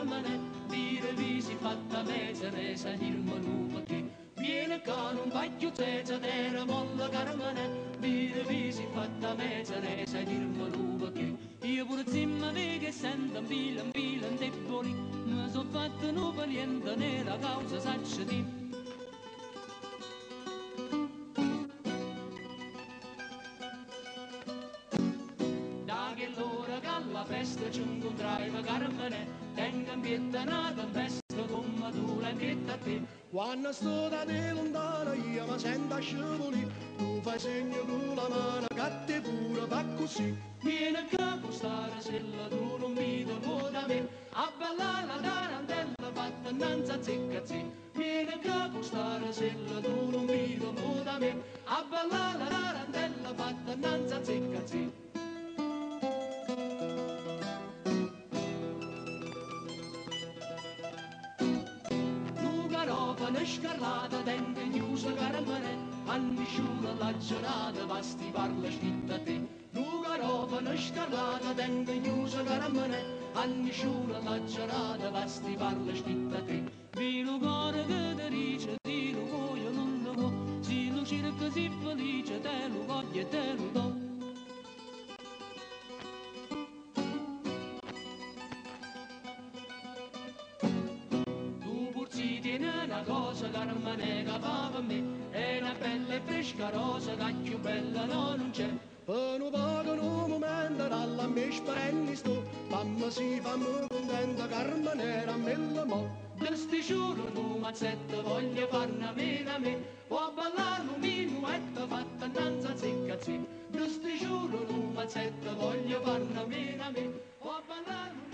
Carmine, vire visi fatta mezza resa dirmi nu perché. Vieni qua non vai più senza terra molla Carmine, vire visi fatta mezza resa dirmi nu perché. Io pure zimma vega e sento un pilo, un pilo, un deboli, mi sono fatto nu valiente nella causa saccia di. Da che l'ora che alla festa ci incontrai ma Carmine, tengo in pietà una tempesta come tu l'hai in a te. Quando sto da te lontana io mi sento scivolì, tu fai segno con la mano che te pure fa così. Vieni qua con sta rasella, tu non mi può da me, a ballare la tarantella fatta innanzi a zecca zì. Vieni qua con sta rasella, tu non mi può da me, a ballare la tarantella fatta innanzi a zecca zì. Nu garofano scarlata, dente chiusa carmine, a nessuno l'ha girata, basti parla scritta a te. Nu garofano scarlata, dente chiusa carmine, a nessuno l'ha girata, basti parla scritta a te. Vi cuore che ti dice, ti lo voglio, non lo vuoi, se lo cerca si felice, te lo voglio e te lo do. Tu pur si tieni una cosa che non me ne fa per me, è una bella e fresca rosa che più bella no non c'è. Per un poco un momento dalla me sparenni sto, fammi sì, fammi contenta, Carmine era mella mo. De sti giuro nu mazzetto voglio far una mena a me, o a ballare un minuetto fatta innanzi a zecca zì. De sti giuro nu mazzetto voglio far una mena a me, o a ballare un